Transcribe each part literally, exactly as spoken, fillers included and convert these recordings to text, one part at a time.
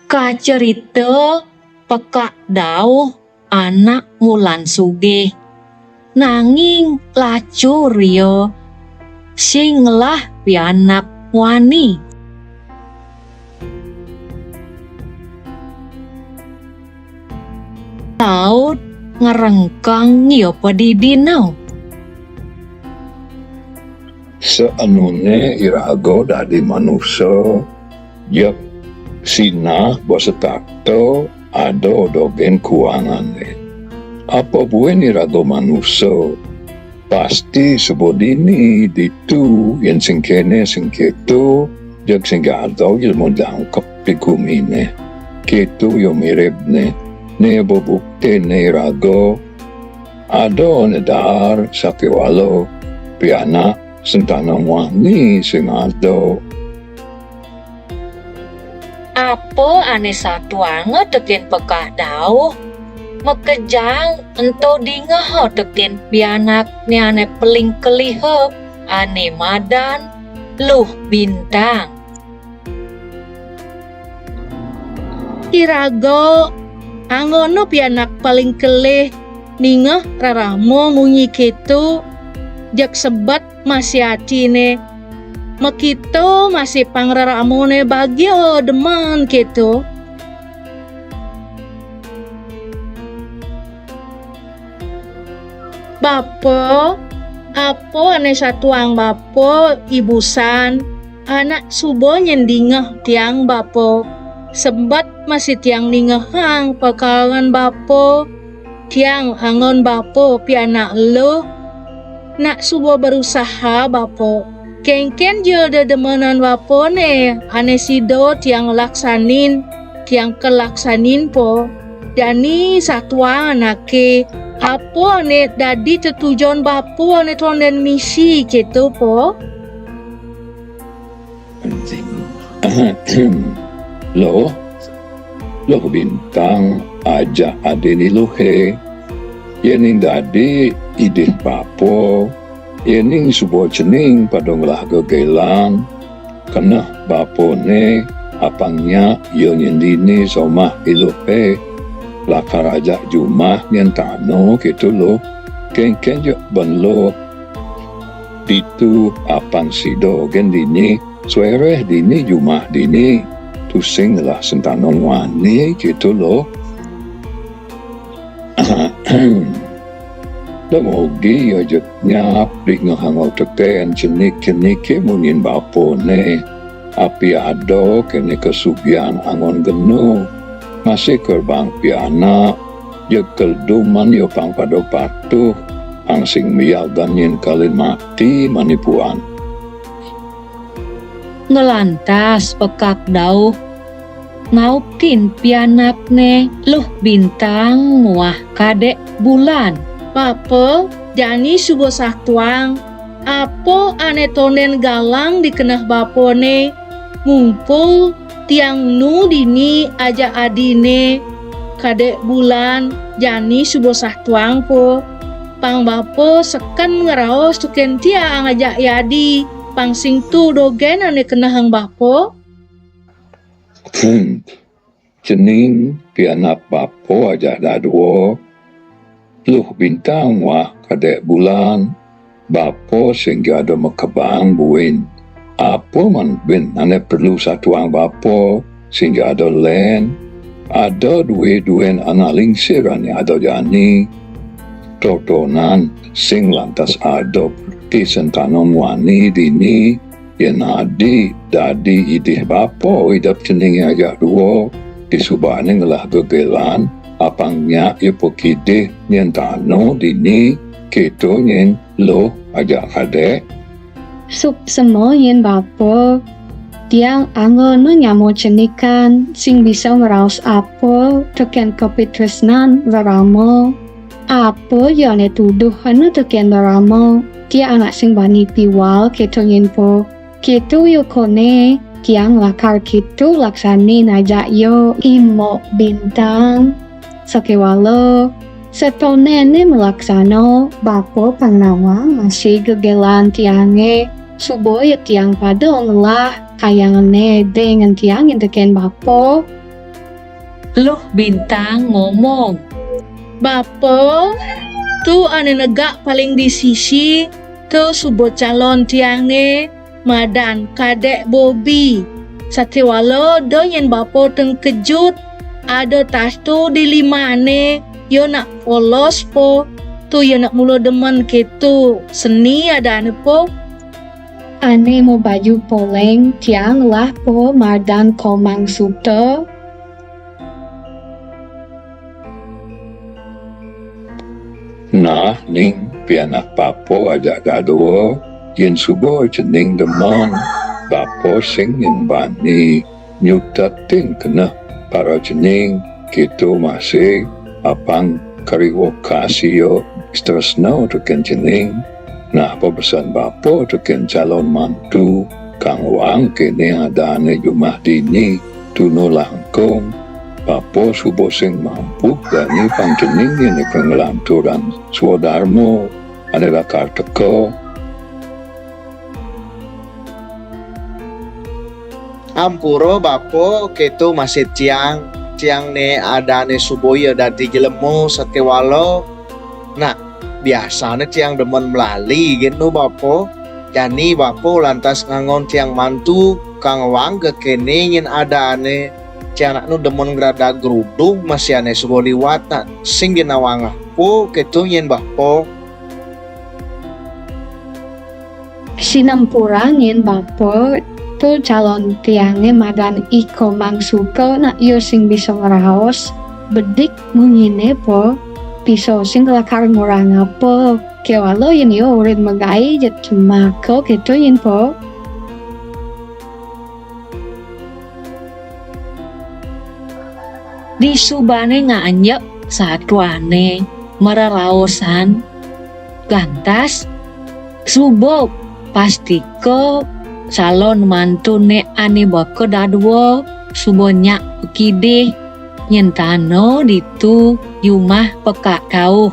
Kacerita pekak dauh anak mulan sugih, nanging lacur ia sing ngelah pianak muani. Laut ngerengkeng ia padidina. Saenuné iraga dadi manusa, jeg sinah basa takta ada dogén kuangané. Apa buin iraga manusa, pasti suba dini ditu yén sing kéné sing kéto, jeg sing ada jelema jangkep di guminé. Kéto ya miribné, né bebuktiné iraga ada ané daar sakéwala pianak sentana muani sing ada. Apa ané satuanga tekén pekak dauh, makejang ento dingeha tekén pianakné ané paling keliha, ané madan Luh Bintang. Iraga anggona pianak paling kelih ningeh rerama munyi kéto, jeg sebet masih atiné. Makita masih pangreramané bagia demen kéto. Bapa, apa ané satuang bapa ibusan, anak suba nyén dingeh tiang bapa. Sebet masih tiang ningehang pakarangan bapa, tiang anggon bapa pianak eluh. Nak suba berusaha bapa. Kénkén ja dedemenan bapané ané sida tiang laksanin, tiang kalaksanin pa. Jani satuang anaké, apa ané dadi tetujon bapa ané tondén misi kéto pa? Luh, Luh Bintang ajak adiné Luhé. Yéning dadi idih bapa, yéning suba cening pada ngelah gegélan, keneh bapané apang nyak ia nyén dini somah I Luhé, lakar ajak jumah nyén tana kéto Luh, kénkén ja ben Luh ditu apang sida gén dini, suéréh dini jumah dini, tusing ngelah sentana muani kéto Luh. Dumugi ia jeg nyap dingehanga tekén cenik-ceniké munyin bapané. Api ada kéné kasugihan anggon gena, masih kerbang pianak, jeg kelduman ia pang pada patuh, pang sing miagan nyén kalin mati mani puan. Nglantas pekak dauh, naupin pianakné Luh Bintang muah Kadék Bulan. Bapa, jani suba satuang, apa ané tondén galang di keneh bapané, mumpung tiang nu dini ajak adiné, Kadék Bulan, jani suba satuang pa. Pang bapa seken ngraos tekén tiang ajak I Adi, pang sing tu dogén ané kenehang bapa. Hmm. Cening pianak bapa ajak dadua, Luh Bintang muah Kadék Bulan, bapa sing ja ada makebang buin. Apa man buin ané perlu satuang bapa, sing ja ada lén, ada dué-duén anak lingsir ané ada jani. Totonan sing lantas ada peti sentana muani dini, yén adi dadi idih bapa idep ceningé ajak dua, disubané ngelah gegélan, apang nyak ia pakidih nyén tana dini, kéto nyén Luh ajak Kadék. Suksma nyén bapa, tiang anggona nyama cenikan sing bisa ngraos apa tekén kapitresnan rerama. Apa ja ané tuduhana tekén rerama, tiang anak sing bani piwal kéto nyén pa. Kéto ia koné, tiang lakar kéto laksanin ajak ia. Imok Bintang. Sakéwala, satondéné malaksana, bapa pang nawang masih gegélan tiangé, suba ia tiang pada ngelah kayangané dingin tiang nyén tekén bapa. Luh Bintang ngomong, "Bapa, tu ane negak paling di sisi, tu suba calon tiange, madan Kadek Bobi. Sakéwala da nyen bapa tengkejut, ada tastu di limane, ya nak polos po, tu ya nak mula demen keto seni adane po." "Ane mabaju poleng tiang lah po madan Komang Suta." "Nah, Ning, pianak bapa ajak dadua, yen suba cening demen, bapa sing nyen bani nyutetin keneh para cening, keto masih apang kari wekasi ya tresna teken cening. Nah, pabesen bapa teken calon mantu, kang wang kene adane jumah dini, tuna langkung. Bapa suba sing mampu dani pang cening yen ka nglanturang swadarma ane lakar teka." "Ampura bapa, keto masih tiang, tiang ne adane suba ya dadi jelema sakéwala. Nah, biasane tiang demen melali genu bapa. Jani bapa lantas ngangon tiang mantu, kang wang kene nyen adane tiang nak nu demen ngradag grudug masih ane suba liwat nak sing genawang apa keto nyen bapa." "Sinampura nyen bapa, tu calon tiange madan I Komang Suta nak ya sing bisa ngraos, bedik munyine po, bisa sing lakar ngurang apa, kewala yen ya urip megai jemaka keto nyen po." Disubane nganjek satuane mararaosan, lantas suba pastika calon mantune ane baka dadua suba nyak pakidih nyentana ditu jumah pekak dauh.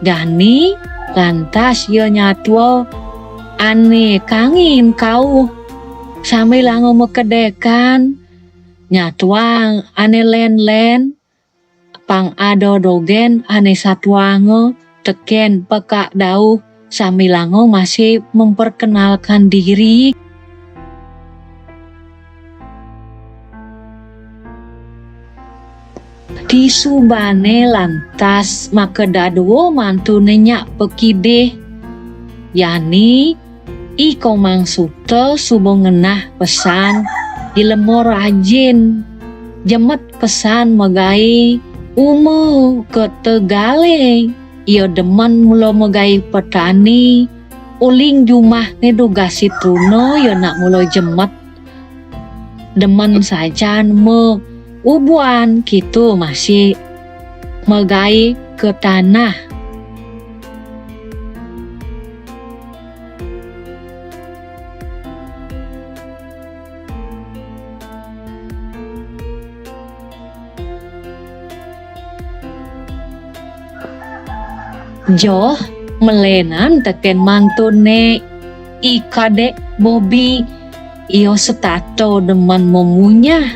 Dani lantas ya nyatua ane kangin kauh, sambilanga makedekan nyatuang ane len-len, pang ada dogen ane satuanga teken pekak dauh sambilanga masih memperkenalkan diri. Disubane lantas maka dadua mantune nyak pakidih. Yani, I Komang Suta suba ngenah pesan jelema rajin. Jemet pesan megai uma ka tegale. Ia demen mula megai petani, uling jumahne dugasi tuna ia nak mula jemet. Demen sajan me ubuan kitu masih megai ka tanah. Joh, melenan teken mantune I Kadek Bobi, ia setata demen memunyah.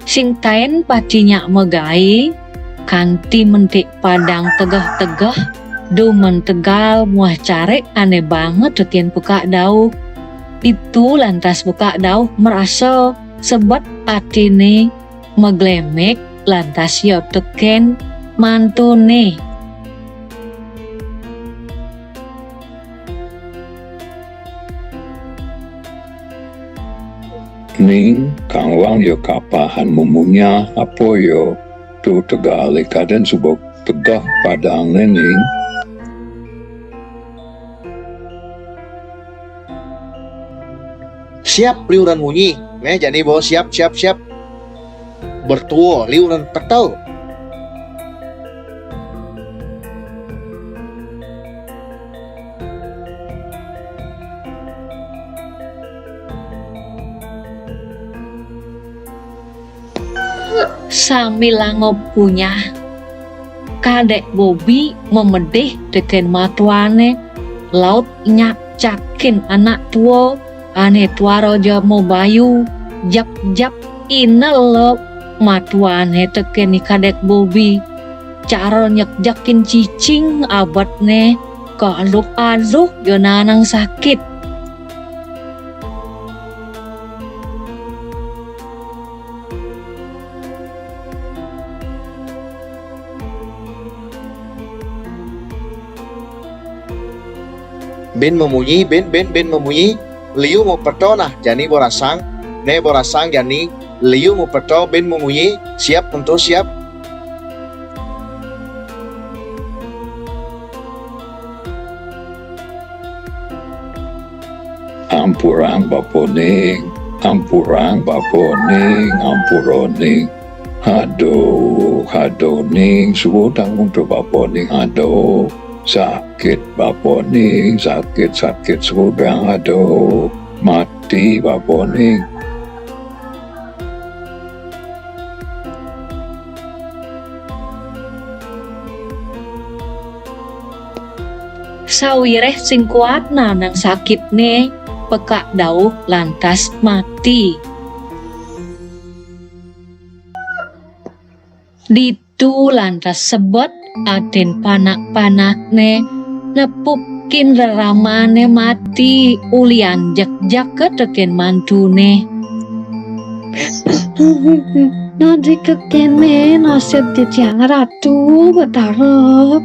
Sing taen pati nyak megai, kanti mentik padang tegeh-tegeh, dumen tegal muah carik ane banget teken pekak dauh. Ditu lantas pekak dauh merasa sebet atine meglemek lantas ia teken mantune. Ning, kangwang ia kapahan memunyah apa ia tu tegale kaden suba tegeh padangne, Ning. Siap liuran munyi, meh jani bawa siap, siap, siap. Bertua liuran petel. Sambilanga punyah, Kadek Bobi memedih teken matuane, laut nyak cakin anak tua ane tuara ja mabayu, jep-jep inelep matuané tekén I Kadék Bobi. Cara nyekjekin cicing abetné kaaluk-aluk ya nanang sakit. Bin mamunyi, bin, bin, bin mamunyi. Liu mupeta nah jani borasang, né borasang jani. Liu mupeta bin mamunyi, siap untuk siap. Ampurang Bapa Ning, ampurang Bapa Ning, ampura Ning. Aduh, aduh Ning, suudang untuk Bapa Ning, aduh. Sakit Bapa Ning, sakit, sakit suudang, aduh. Mati Bapa Ning. Sawiréh sing kuat nanang sakitné, pekak dauh lantas mati. Ditu lantas sebet atin panak-panakné, nepukin reramané mati ulian jekjek tekén mantuné. Nadi kekéné nasib titiang Ratu Betara.